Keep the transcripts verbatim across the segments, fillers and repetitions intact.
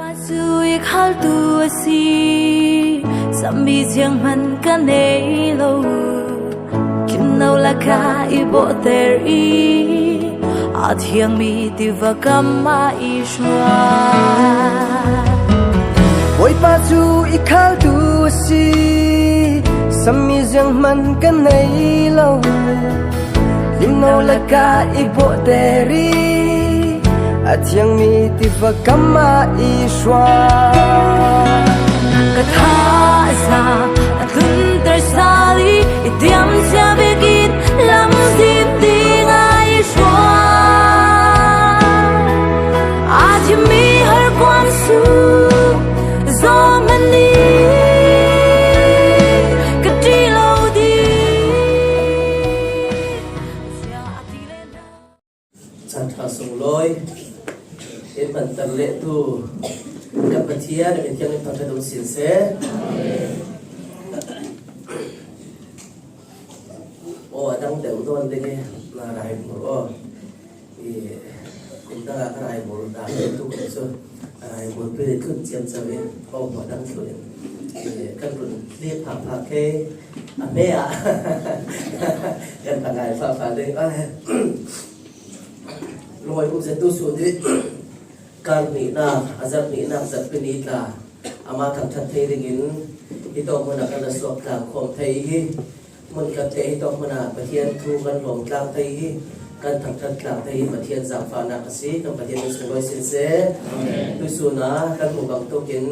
Pa cu i khaltu a si, sami zianghman ka nei lo. Kimno lakah i bawhter i, a thiangmi tiva kam ah i hruai. Bawipa cu i khaltu a si, sami zianghman ka nei lo. Limno lakah i bawhter i, a thiangmi tiva kam ah i hruai. Ka thazaang a tlunter sal i, i tiamcia vekin lamzin dingah i hruai. A thiammi harkuam sung zawng a ni, ka ṭih lo ding. Caan ṭha sunglawi in hmanter lehtu kan Pathian a min thiang in thangṭhat um sin seh. Aw, a dang deuh dawn ding i, na rai hmur aw. I, kum dang a ka rai hmur dan tu kum cu a rai hmur pin i tlun ciamco i, aw, a dang tlun in, i, kan run hliap phak phak kei a hme ah kan ka ngai fak fak ding. Ai, lungawi um zet tu sun i, kar hnihnak, a zarh hnihnak zarhpi ni tla amah thangṭhat thei dingin hitawk hmun ah kan ra suak tlang khawm thei hi. Hmun kan te hitawk hmun ah Pathian thu kan lawm tlang thei hi. Kan thangṭhat tlang thei hi. Pathian zaangfahnak a si. Kan Pathian in sunglawi sin seh. Tuisun ah kan hmuh bang tukin,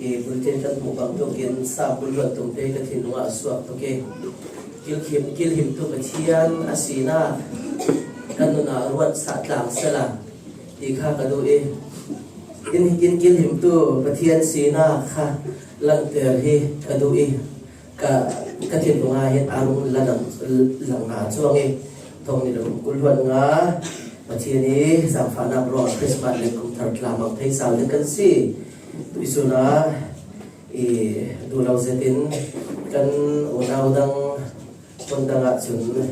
i bulletin kan hmuh bang tukin Sam kul hluan thum te ka thinlung ah a suak tuk i, kilhim, kilhimtu Pathian a sinak kan nun ah ruat sah tlang sela ti kha ka duh i, in, in kilhimtu Pathian sinak kha langhter hi ka duh i, ka, ka thinlung ah hin a rung la lang, lang hna cuang i, thong ni le kul hluan nga Pathian i zaangfahnak ruang Christmas le kum thar tla mang thei sal ding kan si. Tuisun ah i duh lo zetin kan unau dang hmun dang ah cun,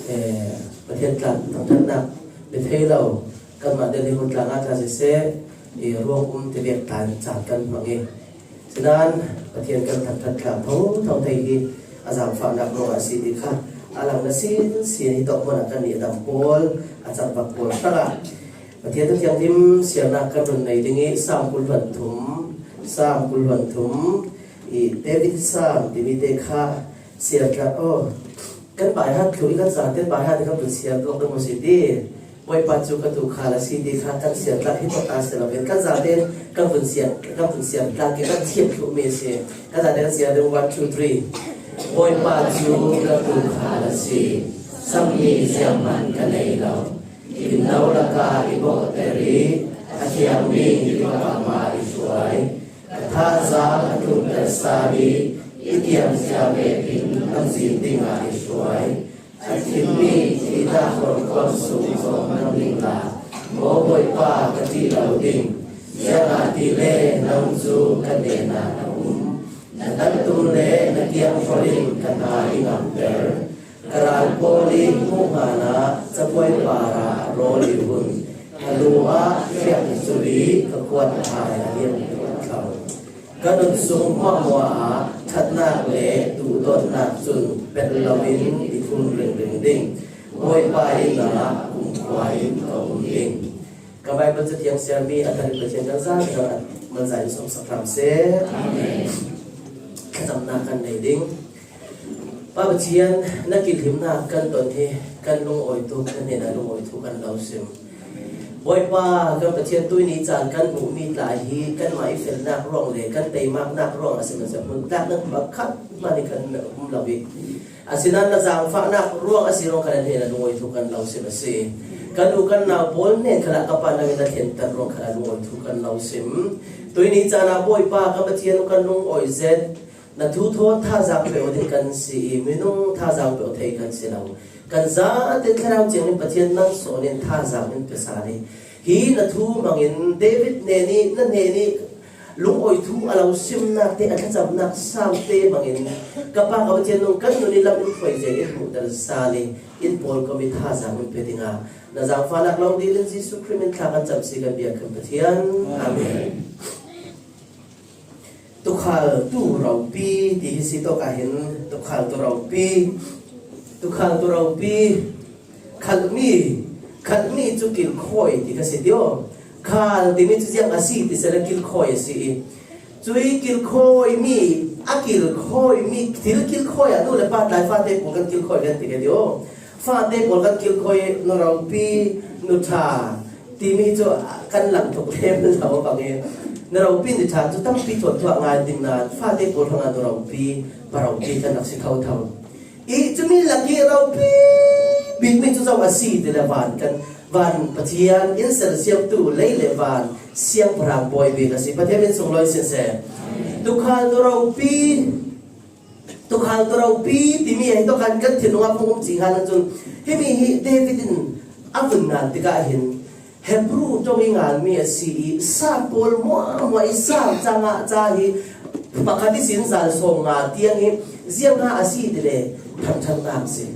eh, Pathian tlang thangṭhatnak ni thei lo, kanmah Delhi hun tlang ah tla siseh, i ruang um ti vek tlan caan kan hmang i, sinain Pathian kan thangṭhat tlang thotho thei hi a zaangfahnak ruangah a si ti kha a lang na sinsin hi. Tawk hmun ah kan nih dam pawl, a cangvak pawl hrangah Pathian Thu Thianghlim siarnak kan run nei ding i, Sam kul hluan thum, Sam kul hluan thum, i David Sam timi te kha siar tlat aw. Kan baihat thluh i kan zaten baihat i kan vun siar tuak ding maw si ti. Bawipa cu ka tuukhal a si ti kha kan siar tlat hi tawk ta si lo in kan zaten kan vun siar, kan vun siar tlat i kan thiam thluhmi a si. Kan zaten kan siar ding, one, two, three. Bawipa cu ka tuukhal a si. Sammi zianghman ka nei lo. Limno lakah i bawhter i, a thiangmi tiva kam ah i hruai. Ka thazaang a tlunter sal i, i tiamcia vekin lamzin dingah i hruai. A thimmi ṭihnak harkuam sung zawng a ning la, maw Bawipa, ka ṭih lo ding. Ziangahtile nang cu ka hnenah na um. Na dal tum le na kiang holh in ka hna i ngamter. Ka ral pawl i hmuh hna ah cabuai par ah rawl i hun. Ka lu ah hriak i cul i ka kuat hai a liam i kuat thlo. Ka nun sung hmuahhmuah ah ṭhatnak le duhdawtnak cun pelh loin i thum ringring ding. Bawipa inn ah kumkhua in ka um ding. Kan Baibal Cathiang siarmi a thar in Pathian kan zate a man zai in sawmsak hram seh. Amen. Thlacamnak kan nei ding. Pa Pathian, na kilhimnak kan ton hi kan lungawi tuk, na hnenah lungawi thu kan lo sim. Bawipa, kan Pathian, tuini caan kan hmuhmi tla hi kanmah i felnak ruang le kan teimaknak ruang a si hmanhsehlaw, hmun tlak nan pakhat hmanh hi kan um lo i, asinain na zaangfahnak ruang a si ruang khalah na hnenah lungawi thu kan lo sim a si. Kan u kan nau pawl hnen khalah ka Pa nangin na thlenter ruang khalah lungawi thu kan lo sim. Tuini caan ah Bawipa, kan Pathian, kan lungawi zet. Na thu thawn thazaang pe aw ding kan si i, minung thazaang pe aw thei kan si lo. Kan zate thlarau ciangin Pathian nang sawnin thazaang in pe sal i, hi na thu hmangin David hnen i, na hnen i, lungawi thu a lo simnak te, a thlacamnak sam te hmangin ka Pa ka Pathian nung kan nun i lam in hruai zia in hmuhter sal i, in pawlkom i thazaang in pe dingah na zaangfahnak lo dil in Jesuh Khrih min thla kan cam si kan biak kan Pathian. Amen. Tukhaltu ropi ti hi si tawk ah hin, tukhaltu ropi, tukhaltu ropi, khalhmi, khalhmi cu kilkhawi ti kha si ti aw. Khal timi cu ziang a si ti sehla kilkhawi a si i, cui kilkhawimi, a kilkhawimi, thil kilkhawi ah nu le pa tlai fate pawl kan kilkhawi kan ti kha ti aw. Fate pawl kan kilkhawi, nu ropi, nu ṭha timi cu kan lang tuk lem lo bang i, nu ropi, nu ṭha cu tampi thuanthu ah ngai ding nain fate pawl hrangah nu ropi, pa ropi kan rak si thotho. I cumi lak i ropi bikmi cu zo a si ti le van kan, van Pathian in sersiamtu lei le van siangpahrang bawi bik a si. Pathian min sunglawi sin seh. Tukhal tu ropi, tukhal tu ropi timi hi tawk khan kan thinlung ah hmuh um cing hlan ahcun, himi hi David in a vun ngan tikah hin, Hebru ṭong i nganmi a si i, Sam pawl hmuahhmuah i Sam cangah ca hi pakhat ihsin zal sawm nga tiang hi ziang ha a si ti le, ṭhanṭhannak si,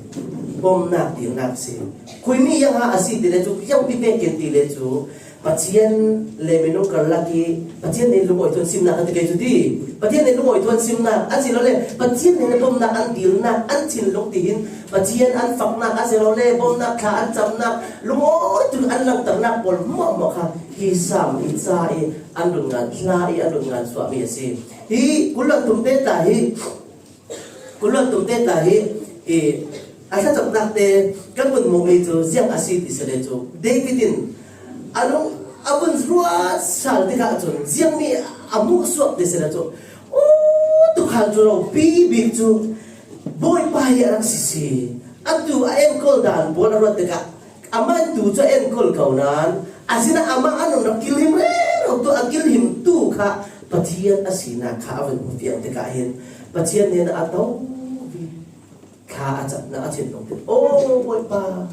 bomnak, dilnak si. Khuimi ziang ha a si ti le cu, ziangpi vekin ti le cu, Pathian le minung karlak i Pathian nih lungawi thawn simnak a ti kei cu ti. Pathian nih lungawi thawn simnak, a si lo le Pathian nih bomnak an dilnak, an thinlung tihin Pathian an faknak, a si lo le bomnak thla an camnak, lungawi tu an langhternak pawl hmuahhmuah kha hi Sam i ca i an run ngan hla i an run ngan suahmi a si. Hi kul le thum te tla hi, kul le thum te tla hi, i, a thlacamnak te kan vun hmuhmi cu ziang a si ti si le cu, David in a lung a vun ruat sal tikah cun ziangmi a hmuh suak ti si le cu, aw, tukhal tu ropi bik cu Bawipa hi a rak sisi. Atu a enkawl dan pawl a ruat tikah amah tu cu a enkawl ko nain, asinain amah a nun rak kilhim rero tu, a kilhimtu kha Pathian a sinak kha a vun hmu fiang tikah hin Pathian hnenah a to, thla a camnak a thinlung. Aw Bawipa,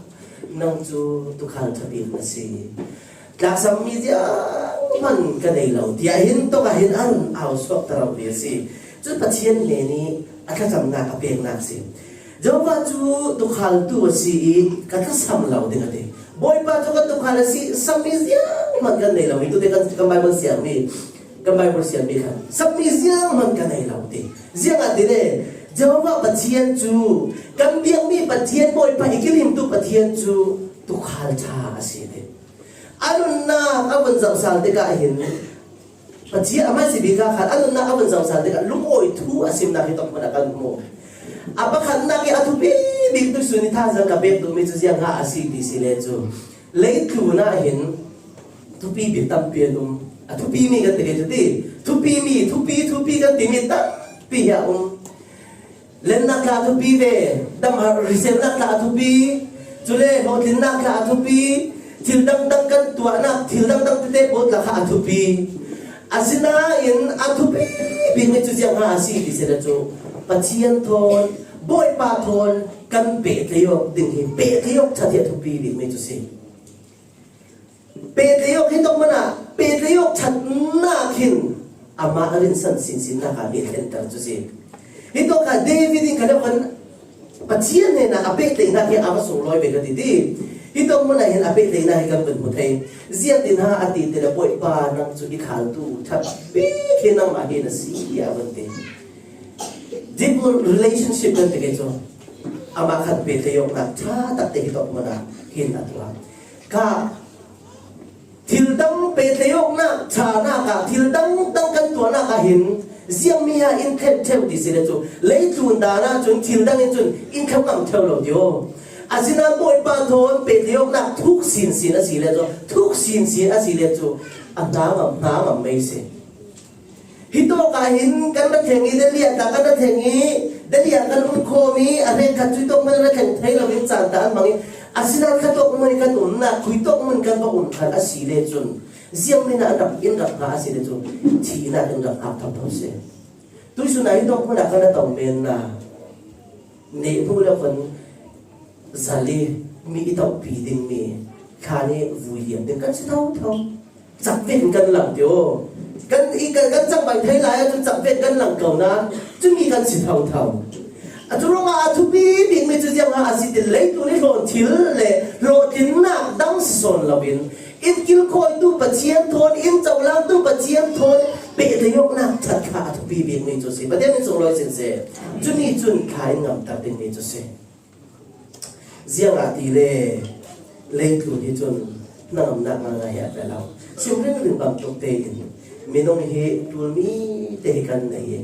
nang cu tukhal ṭha bik na si. Tlaksammi zianghman ka nei lo, tiah hin tawk ah hin a run au suak ta lo ve a si. Cun Pathian hnen i a thlacamnak a peknak si. Jehovah cu tukhaltu a si i ka tlasam lo ding a ti. Bawipa cu ka tukhal a si, sammi zianghman kan nei lo i tute kan, kan Baibal siarmi, kan Baibal siarmi khan sammi zianghman ka nei lo ti. Ziangahtile Jehovah Pathian cu kan biakmi Pathian, Bawipa i kilhimtu Pathian cu tukhal ṭha a si ti. A nunnak a vun zohsal tikah hin Pathian a hmaisabik ah khan a nunnak a vun zohsal tikah lungawi thu a simnak hi tawk hmanh a kan hmu. A pakhatnak i a thupi bik tuihsun i thazaang ka pek duhmi cu ziang ha a si ti si le cu, leitlun ah hin thupi bik tampi an um. A thupi mi kan ti kei cu ti, thupi mi, thupi, thupi kan timi tampi hi a um. Lennak tla a thupi ve, damhar riselnak tla a thupi, cule hlawhtlinnak tla a thupi, thil dangdang kan tuahnak, thil dangdang tete pawl tla kha a thupi. Asinain a thupi bikmi cu ziang ha a si ti si le cu, Pathian thawn, Bawipa thawn kan pehtlaih awk ding hi, pehtlaih awk ṭhat hi a thupi bikmi cu si. Pehtlaih awk hi tawk hmanh ah, pehtlaih awk ṭhatnak hin amah a rinsan sinsinnak ah mi a thlenter cu si. Hi tawk ah David in kha deuh khan Pathian hnenah a pehtlaihnak hi a va sunglawi ve ka ti ti. Hi tawk hmanh ah hin a pehtlaihnak hi kan vun hmu thei. Ziangtin ha a ti ti le, Bawipa, nang cu i khaltu ṭha bik hi nangmah hi na si, tiah a vun ti. Deep relationship kan ti kei cu, amah khan pehtlaih awknak ṭha takte hi tawk hmanh ah hin a tuah. Ka thil dang pehtlaih awknak ṭhanak ah, thil dang dang kan tuahnak ah hin ziangmi ah in thlen ṭheu ti si le cu, leitlun dan ah cun thil dang in cun in thlen ngam ṭheu lo ti aw. Asinain Bawipa thawn pehtlaih awknak thuk sinsin a si le cu, thuk sinsin a si le cu, a hna ngam, hna ngam mei si. Hi tawk ah hin kan ra thleng i, Delhi ah tla kan ra thleng i, Delhi ah kan um khawm i, a hrekkhat cu hi tawk hmanh ra thleng thei lo in caan ta an hmang i, asinain kha tawk hmun i kan umnak, khui tawk hmun kan va um khan a si le cun, ziangmi ah an rak, in rak hngak a si le cun, thihnak in rak hngak thotho si. Tuihsun ah hi tawk hmun ah kan ra to men na. Neh hnu le khan zal i mi i tohpi dingmi thla nih vui liam ding kan si thotho. Cak ve kan lang ti aw. Kan i, kan, kan cangbai thei lai ahcun cak ve kan lang ko nain cumi kan si thotho. A cu ruangah a thupi bikmi cu ziangah a si ti leitlun i hlawh thil le hlawhtlinnak dang si sawn loin, in kilkhawitu Pathian thawn, in cohlangtu Pathian thawn pehtlaihawknak ṭhat kha a thupi bikmi cu si. Pathian min sunglawi sin seh. Cumi cun thla in ngamter dingmi cu si. Ziangahtile leitlun hi cun hnangamnak ngaingai hi a pe lo. Sim ringring bantuk tein minung hi ṭulmi te hi kan nei i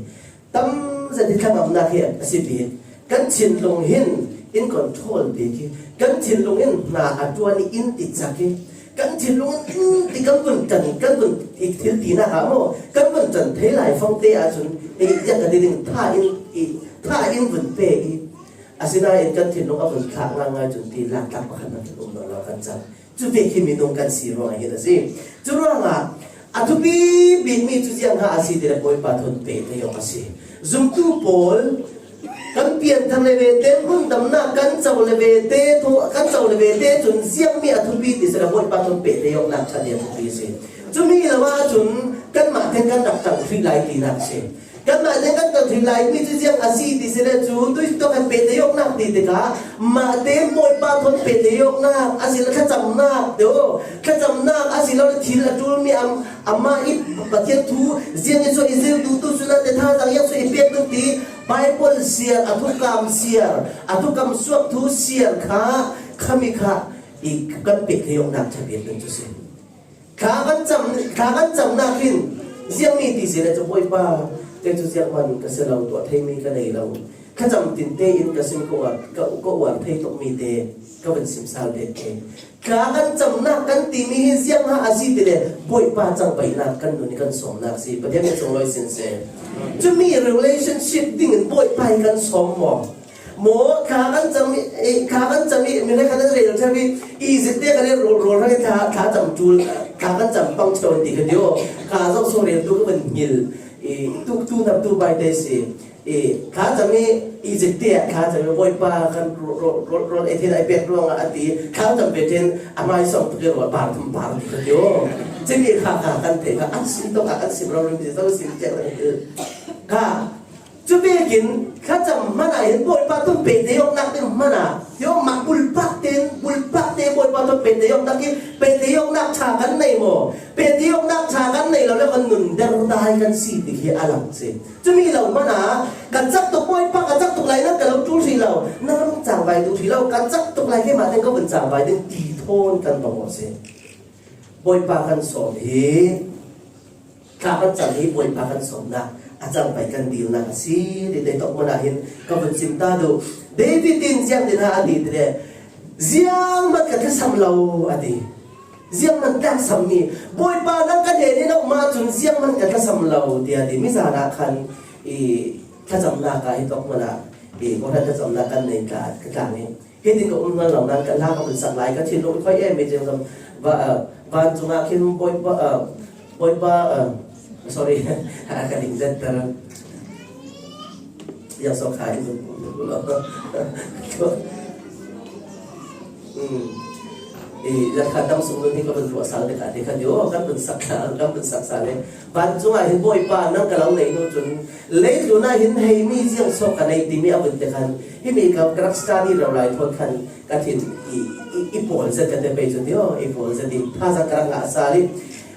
tam zet hi hnangamnak hi a si bik. Kan thinlung hin in control bik hi. Kan thinlung in hna a ṭuan i in ti cak hi. Kan thinlung in in ti kan vun ṭan, kan vun i thil tinak ah maw, kan vun ṭan thei lai fangte ahcun i ziah ka ti ding, tha in i tha in vun pe i Asinain kan thinlung a vun thlak ngaingai cun ti laktlak pakhat hmanh kan um nawn lo kan cang. Cu vek hi minung kan si ruangah hin a si. Cu ruangah a thupi bikmi cu ziang hnga a si ti le Bawipa thawn pehtlaihawk a si. Zumtu pawl kan pianthar le vete, rundamnak kan co le vete, thu-, kan co le vete cun ziangmi a thupi ti si le Bawipa thawn pehtlaihawknak ṭha ti a thupi a si. Cumi lo ahcun kanmah te kan rak ṭangṭhih lai tinak a si. Kanmah te kan ṭangṭhih laimi cu ziang a si ti si le cu, tuih tuak kan pehtlaihawknak ti tikah, mahte Bawipa thawn pehtlaihawknak a si le thlacamnak te aw, thlacamnak a si lo le thil a ṭulmi am-, amah i Pathian thu ziang i suah i zil duhtu cu nain te thazaang ziang suah i pek ding ti, Baibal siar, a thukam siar, a thukam suak thu siar kha, khami kha i kan pehtlaihawknak ṭha bik ding cu si. Thla kan cam, thla kan camnak hin ziangmi ti si le cu Bawipa, kei cu zianghman ka si lo, tuah theimi ka nei lo. Thlacam tinte in ka sin ka uar, ka, ka uar thei tukmi te ka van sim sal te te. Thla kan camnak kan timi hi ziang hnga a si ti le Bawipa cangpaihnak kan nun i kan sawmnak si. Pathian min sunglawi sin seh. Cumi relationship dingin Bawipa hi kan sawm maw? Maw, thla kan cam i, eh, thla kan cam i, mi hrekkhat an rel ṭheu i, Egypt te kan i rawl, rawl hrang i thla, thla cam ṭul, thla kan cam pang ṭheu an ti ka ti aw. Ka zoh so rel tu ka van hngilh, i, tu, tu nam tu bai te si. I, thla cam i, Egypt te ah thla cam i, Bawipa kan rawl, rawl, rawl, rawl ei theihna i pek ruangah a ti, thla cam ve ṭhin, a hmai sawng tuk i rawl par thum par ti ka ti aw. Cumi kha, kha kan theih kha, an sim tuk ah, an sim rau rim ti zo sim ṭheu an ti. Kha, Cu vekin thlacam hmanh ah hin Bawipa thawn pehtlaihawknak ding hmanh ah, hi mah bulpak tein, bulpak te Bawipa thawn pehtlaihawknak hi, pehtlaihawknak ṭha kan nei maw? Pehtlaihawknak ṭha kan nei lo le kan nun derdai kan si ti hi a lang si. Cumi lo hmanh ah, ka cak tuk Bawipa, ka cak tuk lai nan ka lo ṭul hrih lo, nan cangvai duh hrih lo, ka cak tuk lai keimah tein ka vun cangvai ding ti thawn kan bang aw si. Bawipa kan sawm hi, Thla kan cam hi Bawipa kan sawmnak a cangpai kan dilnak a si ti te tawk hmanh ah hin ka vun sim ta duh. David in ziang tin ha a ti ti le, zianghman ka tlasam lo a ti. Zianghman tlaksammi Bawipa nang ka hnen in a um ahcun zianghman ka tlasam lo ti a ti. Mizan ah khan i thlacamnak ah hi tawk hmanh ah i kawhhran thlacamnak kan nei tla, ka tlang i Hi tin ka um hna lo, nan kan hla ka vun sak lai, ka thinlung i khoih em, mi cing zong va, ah, vancung ah khin Bawipa, ah, Bawipa, ah, sorry, ka ding zet ter. Yang so kha in zong. Hmm. Eh, yang kha dam sung nun hi ka vun ruah sal te ka te ka dio, kan vun sak sal, kan vun sak sal le. Vancung ah hin Bawipa nang ka lo nei hnu cun, leitlun ah hin hei mi ziang so ka nei timi a vun te khan, hi mi ka, ka rak study rau lai thawn khan, Ka thin i, i, i pawl zet ka te pei cun tio, i pawl zet i thazaang ka rak ngah sal i,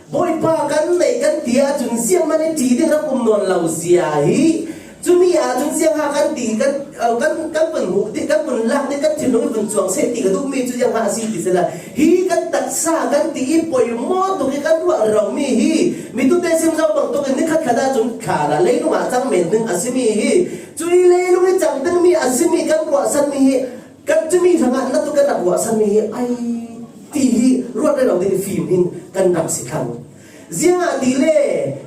Bawipa kan neih kan ti ahcun zianghman i ṭi ding rak um nawn lo zia hi. Cumi ahcun ziangha kan ti, kan, uh, kan, kan vun hmuh dih, kan vun lak dih, kan thinlung i vun cuang seh ti ka duhmi cu ziangha a si ti sila. Hi kan taksa kan ti i poimaw tuk i kan ruah romi hi. Mitute sim zo bang tuk in nikhat khat ahcun thla la leilung ah cang men ding a simi hi. Cui leilung i cang dingmi a simi kan ruahsanmi hi. Kan cumi hrangah na tu kan rak ruahsanmi hi ai ti hi ruat rero ding fim hin kan rak si thlang. Ziangahtile,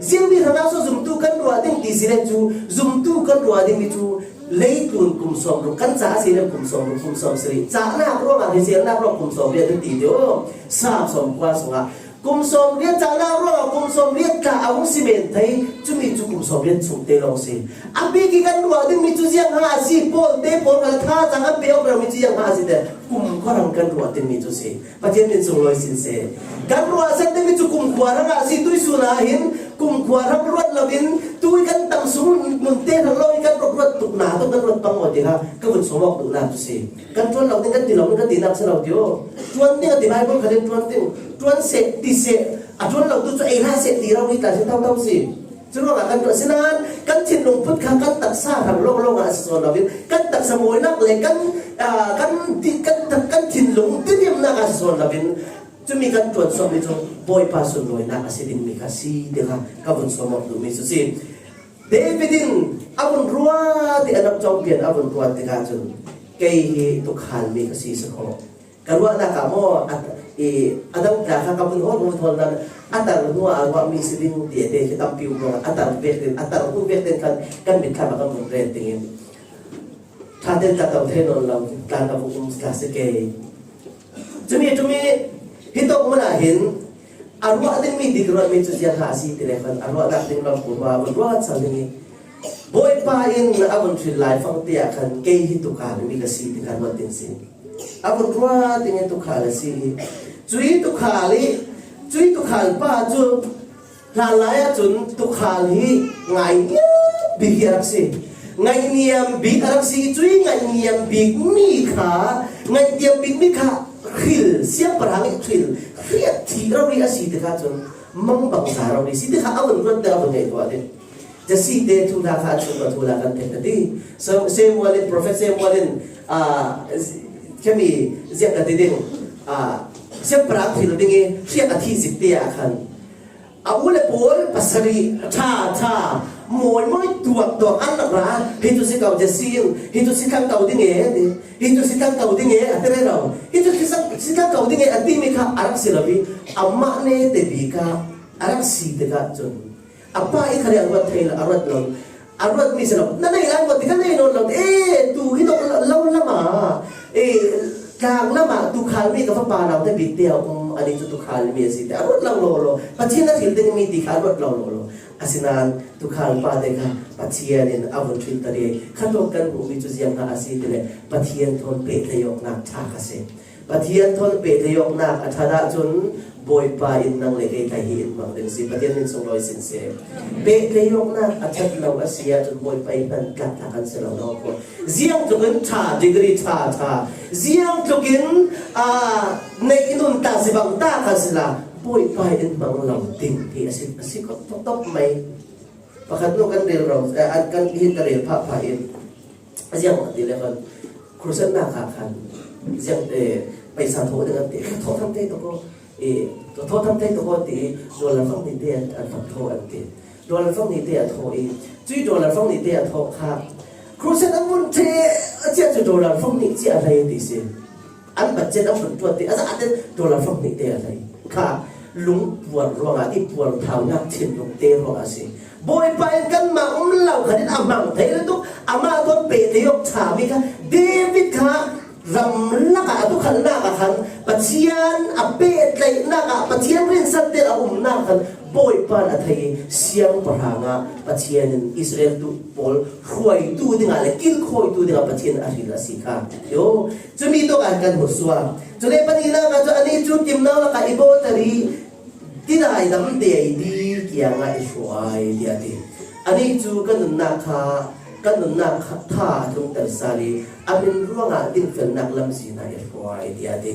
ziangmi hrangah so zumtu kan ruah ding ti si le cu, zumtu kan ruah dingmi cu leitlun kum sawm ruk kan cah a si le kum sawm ruk, kum sawm sarih. Cahnak ruangah, hriselnak ruangah kum sawm riat an ti deuh. Sam sawm kua sungah Kum sawmriat cahnak ruangah kum sawmriat tla a hung si men thei, cumi cu kum sawmriat chung te lawng si. A bik i kan ruah dingmi cu ziangha a si, pawl te pawl kha thazaang an pe awk rami cu ziangha a si te, kum khuarang kan ruah dingmi cu si. Pathian min sunglawi sin seh. Kan ruahsan dingmi cu kum khuarang a si, tuihsun ah hin Khua hrang ruat loin, tui kan tam sung nunte hrang lo kan ruat, ruat tukna tawh kan ruat pang maw ti kha ka vun sawm awk duhna tu si. Kan ṭuan lo ding, kan ti lo ding, kan ti nak si lo ti aw. Ṭuan ding a ti Bible khat in ṭuan ding, ṭuan seh, ti seh, a ṭuan lo tu cu ei hlah seh ti rori tla si tau tau si. Curuangah kan ṭuan si nain kan thinlung phut kha kan taksa hrang lawng lawngah a si sawn loin, kan taksa mawinak le kan, aa, kan ti, kan, kan thinlung tiriamnak ah a si sawn loin, cumi kan ṭuan suakmi cu Bawipa sunlawinak a si dingmi kha si ti kha ka vun sawm awk duhmi cu si. David in a vun ruat i a nokcawng pian a vun ruat tikah cun, kei hi tukhalmi ka si si kho. Ka ruahnak ah maw, a, i, a dang tla kha ka vun hawl, vun hawl nan a tar hnu ah a ruahmi si ding ti a te khi tampi um ruangah a tar vek ding, a tar hnu vek ding khan kan mitthlam ah kan vun ret dingin ṭha tein tla to thei nawn lo, tla ka vuk um tla si ke. Cumi, cumi, hi tawk hmun ah hin a ruah dingmi dik ruahmi cu ziang ha a si ti le khan a ruahnak ding lam pu hma a vun ruat sang ding i Bawipa in a vun hril lai fangte ah khan kei hi tukhal mi ka si ti khan ruat ding si. A vun ruat ding i tukhal a si i cui tukhal i, cui tukhal pa cu hlanlai ahcun tukhal hi ngaihniam bik hi a rak si. Ngaihniam bik a rak si. Cui ngaihniam bik mi kha, ngaihniam bik mi kha hril, siangpahrang i hril, hriat thih rori a si tikah cun mangbangza rori si tikah a vun ruat te a vun ngaihtuah ding. Jesse te thu hna kha a chungah thu hna kan theih ka ti. Sam-, Samuel in, Prophet Samuel in, aa, khemi ziah ka ti ding, aa, siangpahrang hril ding i hriak a thih zik te ah khan a u le pawl pasarih ṭha ṭha, mawi mawi tuak tuak an rak ra. Hi cu si ko Jesse in, hi cu si thlang ko ding e, a ti. Hi cu si thlang ko ding e, a ti rero. Hi cu si thlang, si thlang ko ding e, a timi kha a rak si lo i, amah ne te bik ah a rak si tikah cun a pa i kha rian ruat thei lo, a ruat lo. A ruatmi si lo. Na nei lai maw ti kha nei nawn lo. E, tu hi dawh lo lamah, e, tlang lamah tukhal mi ka fapa naute bik te a um, ani cu tukhal mi a si te. A ruat lo lo lo. Pathian a hril ding mi ti kha a ruat lo lo lo. Asinain tukhal pa te kha Pathian in a vun hril ta rih. Kha tawk kan hmuhmi cu ziang hna a si ti le Pathian thawn pehtlaih awknak ṭha kha si. Pathian thawn pehtlaih awknak a ṭhat ahcun Bawipa in nang le kei thaih hi in hmang ding si. Pathian min sunglawi sin si. Pehtlaih awknak a ṭhat lo a si ahcun Bawipa in hman tlak tlak kan si lo, lo ko. Ziang tlukin ṭha, degree ṭha ṭha, ziang tlukin, aa, neih nuntak si bang ta kan si la, Bawipa in hmang lo ding hi a si, a si ko tawk tawk mai. Pakhat nu kan rel ro, eh, an kan hin ka rel phah phah in. A ziang ti le khan, crusade nak ah khan, ziang, eh, paisa thaw ding an ti, thaw tham thei tuk ko, eh, thaw tham thei tuk ko ti, dollar fang ni te an, an fang thaw an ti. Dollar fang ni te a thaw i, cui dollar fang ni te a thaw kha, crusade an vun ṭhe, a cia cu dollar fang ni cia a hlei ti si. An budget an vun ṭuan ti, a za te dollar fang ni te a hlei. Kha, lungpuar ruangah i puar thaunak thinlung te ruangah a si. Bawipa in kanmah um lo khan in a hmang thei lutuk, amah thawn pehtlaih awk ṭha mi kha, David kha ramlak ah a tukhalnak ah khan Pathian a pehtlaihnak ah Pathian rinsan te a umnak khan Bawipa in a thei i siangpahrang ah Pathian in Israel tu pawl hruaitu dingah le kilkhawitu dingah Pathian a hril a si kha. Yo, cumi tawk ah kan hmuh suak. Cule pahnihnakah cu anih cu tlimno lakah i bawhter i tidai dam te a i di kiangah i hruai, tiah a ti. Anih cu kan nunnak kha, kan nunnak kha tha a tlungter sal i a min ruangah dingfelnak lamzin ah i hruai, tiah a ti.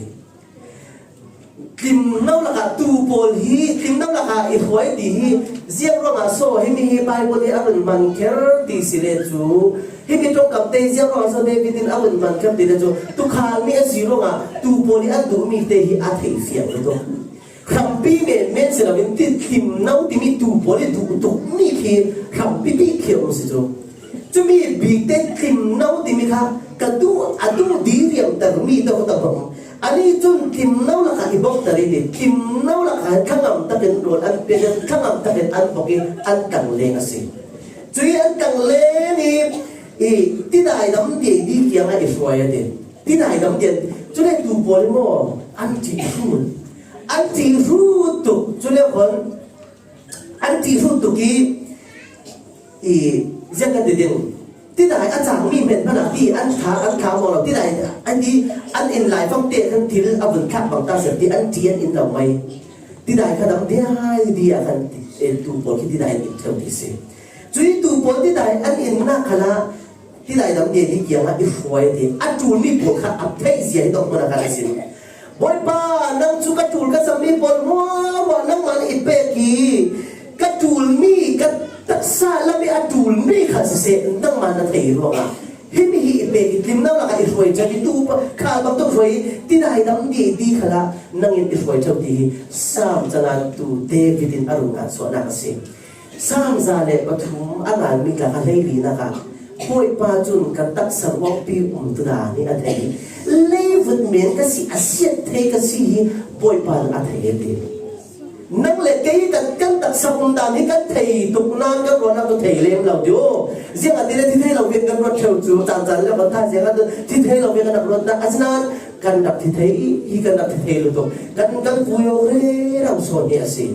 Tlimno lakah tu pawl hi, tlimno lakah i hruai ti hi ziang ruangah so himi hi Bible hi a run man kher ti si le cu, himi ṭongkam te ziang ruangah so David in a run man kher ti le cu, tukhal mi a si ruangah tu pawl hi an duhmi te hi a theih fiang lutuk. Hrampi menmen si loin ti tlimno timi tu pawl i duh tukmi khi hrampi bik khi a um si cu. Cumi bik te tlimno timi kha ka duh, a duh diriamtermi te khuta bang. Anih cun tlimno lakah i bawmter i ti, tlimno lakah thlangam takin rawl an pek, thlangam takin an bawk i an tangleng a si. Cui an tangleng i, i tidai dam ti di kiangah i hruai a ti. Tidai dam ti an, cule tu pawl i maw an ṭih hrut. An ṭih hrut tuk, cule khuan an ṭih hrut tuk i, i, ziang kan ti ding. Tidai a cangmi hmanh hmanh ah ti an thla, an thla maw lo. Tidai an ti, an inn lai fangte kan thil a vun thlak bang ta seh ti an ṭih an in lo mai. Tidai kha dam diai dia kan ti, eh, tu pawl khi tidai in ip theu ti si. Cui tu pawl tidai an inna khala, tidai dam dia di kianga i hruai ti. A tul mi pawl kha a theih zia hi dok mana kan a sin. Bawipa, nang cu ka tul ka sam mi pawl muamua nangman i pek i, ka tul mi, ka taksa lam i a tul mi kha siseh, nangman na thei ruangah himi hi i pek i, tlimno lakah i hruai ṭheu i, tu pa kha bang tuk hruai i, tidai dam dia i ti khalah nangin i hruai ṭheu ti hi Sam canan tu David in a run ngan suahnak a si. Sam za le pathum a ngan mi tla kha hleilinak ah Bawipa cun ka taksa ruangpi um tu dan hi a thei. Leivut men ka si, a siat thei ka si hi Bawipa nih a thei a ti. Nang le kei kan, kan taksa um dan hi kan thei tuk nain kan ruahnak tu thei lem lo dih. Ziangahtile thi thei lo vek kan ruat ṭheu cu, caan caan le kan tha ziangahtile thi thei lo vek kan rak ruat nak a si nain kan rak thi thei hi, kan rak thi thei lutuk. Kan, kan vui awk rero sawn hi a si.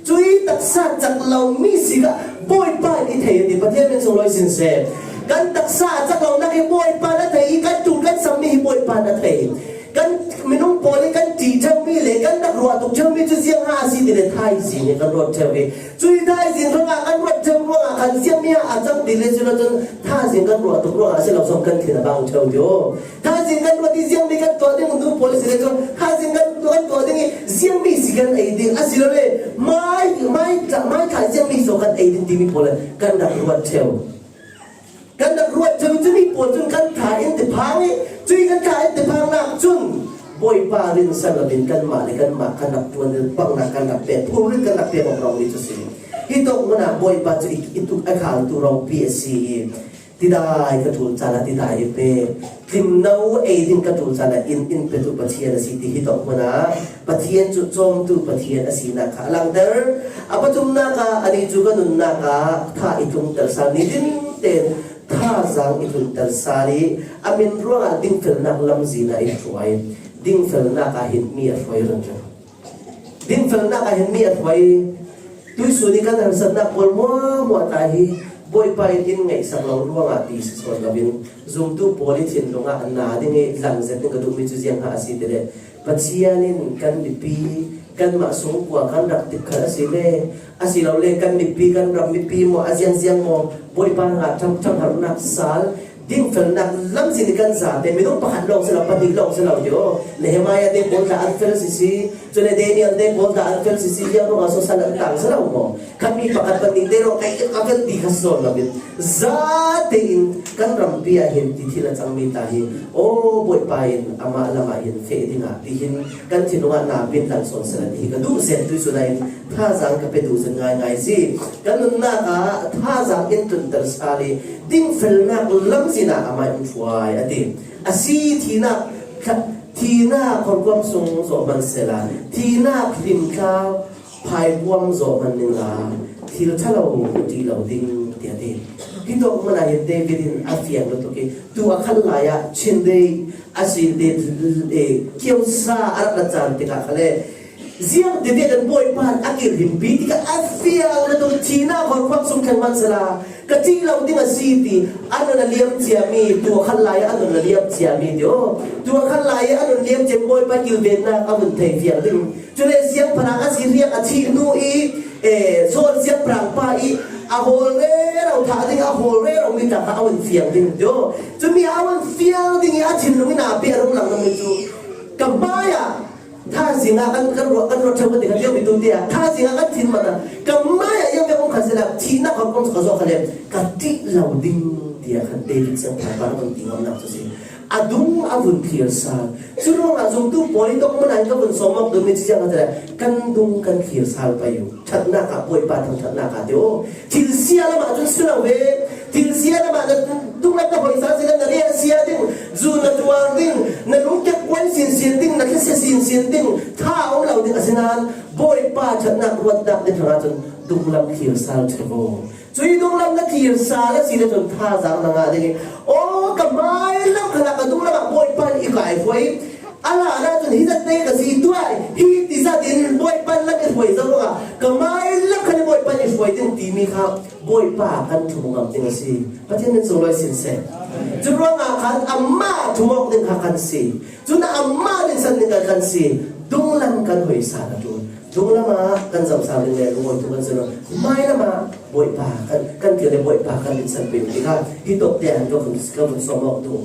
Cui taksa cak lo mi si kha Bawipa in i thei a ti. Pathian min sunglawi sin seh. Kan taksa a cak lo nak hi Bawipa na thei i, kan tul kan sam mi hi Bawipa na thei. Kan minung pawl i kan ṭih ṭheu mi le kan rak ruah tuk ṭheu mi cu ziang ha a si ti le thaizing i kan ruat ṭheu i, cui thaizing ruangah kan ruat ṭheu ruangah kan ziangmi ah a cang ti le cu lo cun thaizing kan ruah tuk ruangah a si lo, zong kan thin a bang ṭheu dih. Thaizing kan ruat i ziangmi kan tuah ding, nu pawl i si le cu thaizing kan, kan tuah ding i ziangmi si kan ei ding, a si lo le mai, mai, mai tla ziangmi zong kan ei ding timi pawl le kan rak ruat ṭheu. Kan rak ruat ṭheu cu mi pawl cun kan tha in ti phang i, cui kan tha in ti phang nak cun Bawipa rinsan lo in kanmah le kanmah kan rak ṭuan ding bangnak kan rak pek, phurrit kan rak pek awk romi cu si. Hi tawk hmun ah Bawipa cu i, i tuk a khal tu ropi a si i, tidai ka ṭul caan ah tidai i pe, tlimno ei ding ka ṭul caan ah in, in petu Pathian a si ti hi tawk hmun ah Pathian cu cawmtu Pathian a sinak kha a langter. A pathumnak ah, a nih cu ka nunnak ah tha i tlungter sal, nitin tein thazaang i tlunter sal i, a min ruangah dingfelnak lamzin ah i hruai. Dingfelnak ah hin mi a hruai rengreng. Dingfelnak ah hin mi a hruai. Tuihsun i kan harsatnak pawl muamua ta hi Bawipa in in ngaihsak lo ruangah ti si sawn lo in, zumtu pawl i thinlung ah na ding i langzet ding ka duhmi cu ziang ha a si ti le, Pathian in kan mipi, kanmah sungkua kan rak tikkhal a si le, a si lo le kan mipi, kan ram mipi maw, a ziangziang maw, Bawipa hrangah ṭhangṭhang harnak sal, dingfelnak lamzin i kan zate, minung pakhat lawng si lo, pahnih lawng si lo dih aw. Nehemiah te pawl tla an fel sisi, cule Daniel te pawl tla an fel sisi, ziang ruangah so sal an tang si lo maw? Khatmi pakhat pahnih te lawng kei a fel ti kha sawn lo in, zate in kan rampi ah hin ti thil a cangmi ta hi, aw, Bawipa in amah lamah hin feh dingah tihin kan thinlung ah na pin lang sawn seh la ti hi ka duh zen, tuihsun ah in thazaang ka pe duh zen ngaingai si. Kan nunnak ah thazaang in tlunter sal i dingfelnak lamzin ah amah in hruai a ti. A si, thihnak, thihnak horkuam sung zawh hman sehla, thihnak hlimthla phaihuam zawh hman ningla, thil ṭha lo ṭih lo ding, tiah ti. Hi tawk hmun ah hin David in a fiang lutuk i, tu a khat lai ah Chin Day a si ti, eh, kiosa a rak na caan tikah kha le, ziang ti tiah kan Bawipa a kilhimpi tikah a fiang lutuk, thihnak horkuam sung thleng hman sehla, ka ṭih lo ding a si ti, a nun a liam ciami, tu a khat lai ah a nun a liam ciami ti aw. Tu a khat lai ah a nun liam ciami Bawipa kilvennak a vun thei fiang ding. Cule siangpahrang a si riak a thih hnu i, eh, Saul siangpahrang pa i a hawl rero thah ding, a hawl rero mi tla kha a vun fiang ding ti aw. Cumi a vun fiang ding i a thinlung in a pe a rung lang ding cu ka hmai ah thazaang ah kan, kan ruah, kan ruah ṭheu kan ti kha tiang mi tu tiah thazaang ah kan thin man ah ka hmai ah iang vek um kha sehla, thihnak horkuam ka zawh kha le ka ṭih lo ding, tiah khan David siangpahrang pa kan ti ngamnak cu si. A dung a vun thlir sal. Cu ruangah zumtu pawl i tawk hmun ah hin ka vun sawm awk duhmi cu ziang a ti le, kan dung kan thlir sal pei u. Ṭhatnak ah Bawipa thangṭhatnak ah ti aw. Thil sia lamah cun si lo ve. Thil sia lamah na dunglam na hoih sal si le, na riah sia ding, zu na tuar ding, na lungkek kuai sinsin ding, na these sinsin ding, tha a um lo ding a si nain Bawipa ṭhatnak ruatnak ding hrangah cun dunglam thlir sal ṭheu aw. Cui dunglam na thlir sal a si le cun thazaang na ngah ding i, aw, ka hmai lam khalah ka dunglam ah Bawipa nih i kai hruai. A hlan ah cun hi zat te ka si tuah, hi ti zat in Bawipa lam i hruai zo ruangah ka hmai lam khan Bawipa nih i hruai ding timi kha Bawipa kan thum ngam ding a si. Pathian min sunglawi sin seh. Cu ruangah khan amah thum awk ding kha kan si. Cun amah rinsan ding kha kan si. Dunglam kan hoih sal a ṭul. Dunglam ah kan zam sang ding le lungawi thu kan si lo. Mailam ah Bawipa kan, kan ti le Bawipa kan dinsan pei ding kha. Hi tawk te an ka vun, ka vun sawm awk tu.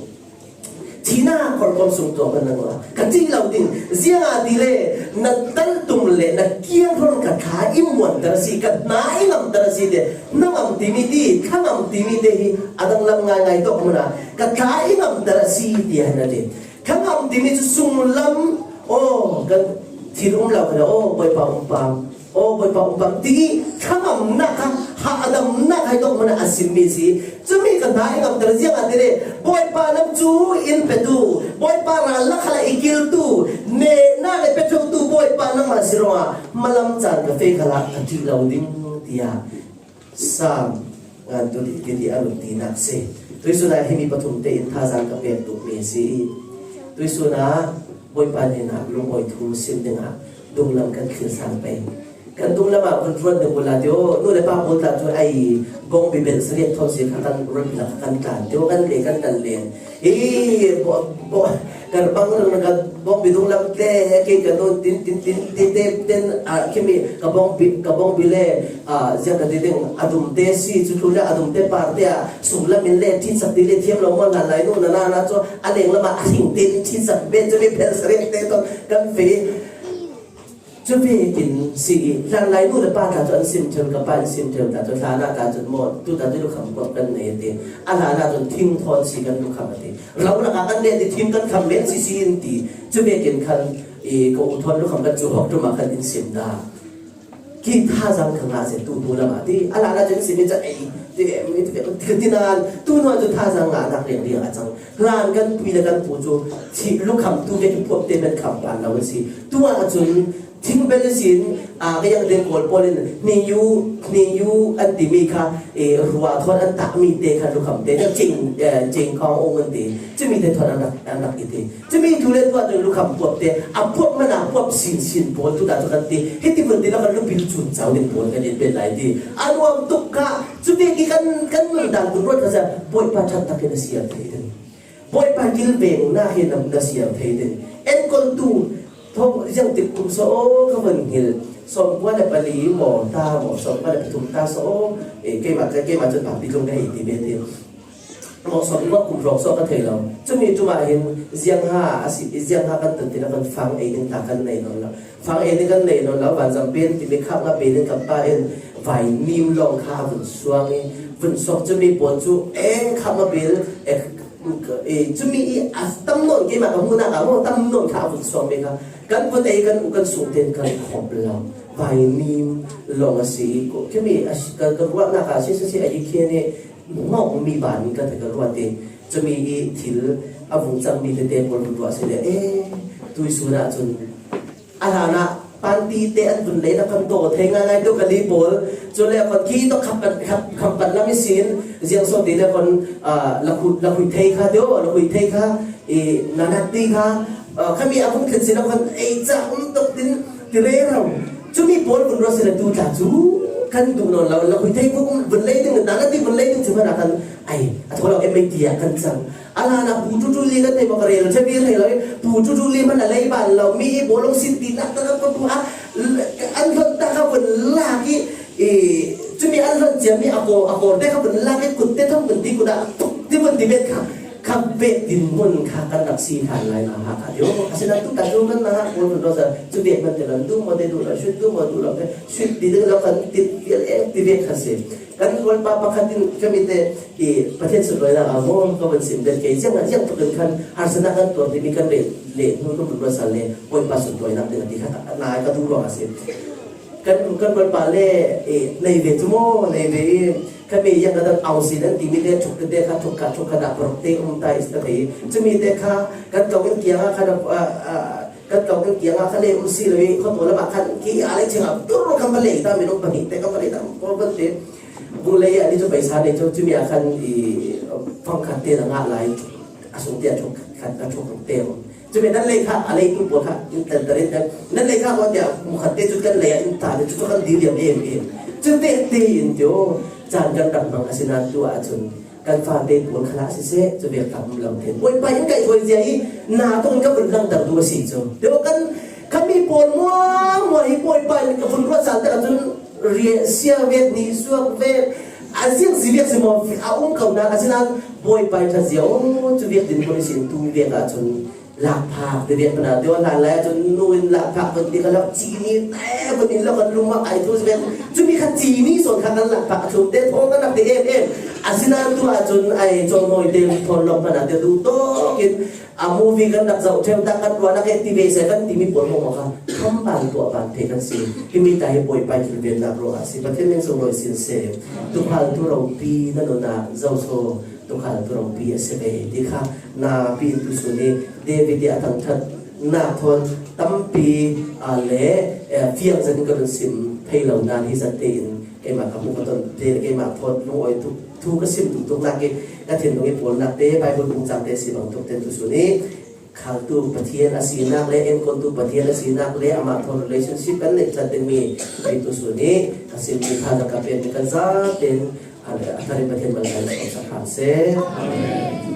Thihna kawlkawm sung tawh kan nang uh a, ka ṭih lo ding. Ziangahtile na taltum le na kiang hrawn ka thla i muanter a si, ka hna i ngamter a si ti, na ngam timi ti, kha ngam timi te hi a danglam ngaingai tawh ka mun a, ka thla i ngamter a si ti a hi na ti. Kha ngam timi cu sunglam, aw, kan thil um lo kha, aw, Bawipa um pam, aw, Bawipa um pam, ti i kha ngamnak kha, ha a damnak hai tawk hmanh a simmi si. Cumi ka hna i ngamter ziangahtile, Bawipa nang cu in petu, Bawipa ral lakhala i kiltu, nehnak le pechotu Bawipa nangmah si ruangah malam caan ka feh khalah ka ṭih lo ding, tiah Sam ngan tu dih, ti a run tinak si. Tuisun ah himi pathum tein thazaang ka pek tukmi a si i, tuisun ah Bawipa hnenah lungawi thu sim dingah dunglam kan thil sang pei. Kan dunglam ah kan ruat ding ula deuh, nu le pa pawl tla cu ai bawngbi belh sariat thawn si kha kan ruat nak kan tlan deuh, kan le kan kan len. Hi, bo-, bo-, kan bang rang kan bawngbi dunglam te, he, kei ka nun tin, tin, tin, tin, tin, tin, ah, khimi ka bawngbi, ka bawngbi le, ah, ziang ka ti ding, a dum te si, cu tu le a dum te par te ah, sunglam in le, ṭhitsak ti le, thiam lo maw, hlan lai nu, na, na, na, cu, a leng lam ah, a hring te in, ṭhitsak ve, cu mi phel sariat te, tawh, kan feh. Cu vekin si i, hlanlai nu le pa ta cu an sim ṭheu, ka pa an sim ṭheu ta cu, hlanah ta cu maw, tu ta cu lukham khuap kan nei a ti. A hlanah cun thing thawn si kan lukham a ti. Lo lakah kan leh ti, thing kan kham men si si in ti. Cu vekin khan i, ka u thawn lukham kan cu hok ṭum ah kan in sim ta. Ki thazaang kha ngah seh tu hnu lam ah ti. A hlanah cun sim i cu ei, ti, ti, ti, ti nain tu hnu ah cu thazaang ngahnak riangriang a cang. Hlan kan pui le kan pu cu thih lukham tu vekin phuap te men kham pan lo an si. Tu ah cun Thingbel ihsin, aa, ka yang deng kawl pawl in hniyu, hniyu an timi kha, ee, rua thawn an takmi te kha lukham te, cing, ee, cing kong ong an ti. Cumi te thawn an rak, an rak i ti. Cumi tu le tuah tu lukham puap te, a puap man a puap sin sin pawl tu ta tu kan ti. Hiti vun ti lo kan lupil cun cau ding pawl kan in pen lai ti. A nuam tuk kha, cu vek i kan, kan nun dan kun ruat kha sa, Bawipa ṭhat tak in a siam thei ding. Bawipa kilvengnak hi na, na siam thei ding. Enkoltu, thawk ziang tik kum saw aw ka van hngilh. Sawmkua le pali maw ta maw, sawmkua le pathum ta saw aw, eh, keimah, keimah cun Papi tlung ka hei ti ve ti. Maw sawmkua kum hrawng saw ka thei lo. Cumi ṭum ah hin ziangha a si, ziangha kan tan ti lo, kan fang ei ding ta kan nei nawn lo. Fang ei ding kan nei nawn lo, vanzam pen timi khap nga pen in kan pa in vai nim lawng kha a vun suang i, vun suak cumi pawl cu, eh, khap nga bil, eh, eh, cumi i a tam nawn keimah ka hmuhnak ah maw tam nawn kha a vun suang ve kha. Kan vun ei kan u kan sung tein kan khop lo. Vai nim lawng a si i, ko, cumi a si, ka, ka ruahnak ah si, si, si, a i khian i, ngawk mi ban in ka, ka ruah te. Cumi i thil a vung cangmi tete pawl vun ruah si le, eh, tuisun ah cun A hlanah panti te an vun lei na kan daw thei ngaingai tu ka li pawl. Cu le khuan khi tawh khampat, kham-, khampat lam ihsin ziang saw ti le khuan, ah, lakhui, lakhui thei kha deuh, lakhui thei kha, i, nanat ti kha, ah, khami a vun khin si le khuan ei ca um tuk tin ti rero. Cumi pawl vun ruat si le tu tla cu kan duh nawn lo, lakhui thei khuan um vun lei ding, nanat ti vun lei ding cu hmanh ah kan ai, a thaw lo em ei ti ah kan cang. A hlanah Pu Tutu Li kan thei maw, ka rel ṭha bik thei lo i, Pu Tutu Li hmanh a lei ban lo mi i bawlung sin tinak tak a ka pu a, an hlon tak a vun lak i, i, cumi an hlon ciami a kaw, a kawr te kha vun lak i, kut te thawng vun ti kut ah, tuk ti vun ti bet kha, kha bet din hmun kha kan rak si hlan lai na ha kha tio. A si nan tu ta tu kan na ha kawl vun rawh sa, cu bet man te lan duh maw te duh lo, suit duh maw duh lo te, suit ti ding lo kan ti vial em ti bet kha si. Kan rualpa pakhat in ka mit te, i, Pathian sunlawinak ah maw ka van sim ven kei. Ziang, ziang tuk in khan harsatnak kan tuar timi kan rel le hnu kan vun ruat sal le Bawipa sunlawinak ding a ti kha na ka duh ruang a si. Kan, kan rualpa le, i, nei ve cu maw, nei ve i, ka mei yang ka dan au si nan timi te thuk te kha thuk kha, thuk kha dah paruk te um ta i si ta thei. Cumi te kha kan kau kan kiang ah khan, a, a, Kan kau kan kiangah kha le um si lo i, khuatu lamah khan ki a lei chingah tur kan va lei ta, minung pahnih te kan va lei ta, pawl kan te. Vung lei ah ni cu paisa nei cu, cumi ah khan i fangkhat te na ngah lai, a sung te a thuk khat, a thuk te. Cumi nan lei kha, a lei tu pawl kha, in tan tan in tan. Nan lei kha ko tia, mu khat te cu kan lei ah in ta, cu kan dil liam em em. Cu te te in tio, caan kan rak hmang a si nan tu ah cun. Kan fate pawl khalah siseh, cu vek tam lo te. Bawipa in kaihhruai zia i na tong in ka vun langhter duh a si cu. Deuh kan, Kha mi pawl muangmuang hi Bawipa in ka vun ruat sal te ka cun ria sia vet ni suak vet a ziak zi vet si maw a um kho nak a si nan Bawipa in ṭha zia aw cu vet din ko ni sin tu vet ah cun lakphak ti vet pana deuh hlan lai ah cun nu in lakphak kan ti ka lak ci ni te kan in lo kan lum ah ai thu si vet cumi kha ci ni sawn kha kan lakphak a thum te thaw kan rak ti em em a si nan tu ah cun ai caw mawi te thawn lawm pana deuh duh tawk in A movie kan rak zoh ṭheu tak kan ruahnak he ti ve se kan timi pawl maw kha kham ban tuah ban thei kan si. Himi ta hi Bawipa thilvennak ruah a si. Pathian min sunglawi sin se. Tukhal tu ropi na nunah zoso tukhal tu ropi a si ve ti kha na pi in tu sun i David i a thangṭhat nak thawn tampi a le eh, fiang zat in ka run sim thei lo nan hi zat tein keimah ka hmuh ka ton te keimah thawn lungawi tuk thu ka sim tuk tuk nak i ka thinlung i pawlnak te Bible bung cang te si bang tuk ten tu sun i khaltu Pathian a sinak le enkontu Pathian a sinak le amah thawn relationship kan neih ṭhat dingmi ri tu sun i ka sim ti kha ka pek ka za ten a thar in Pathian malai sa kha se. Amen.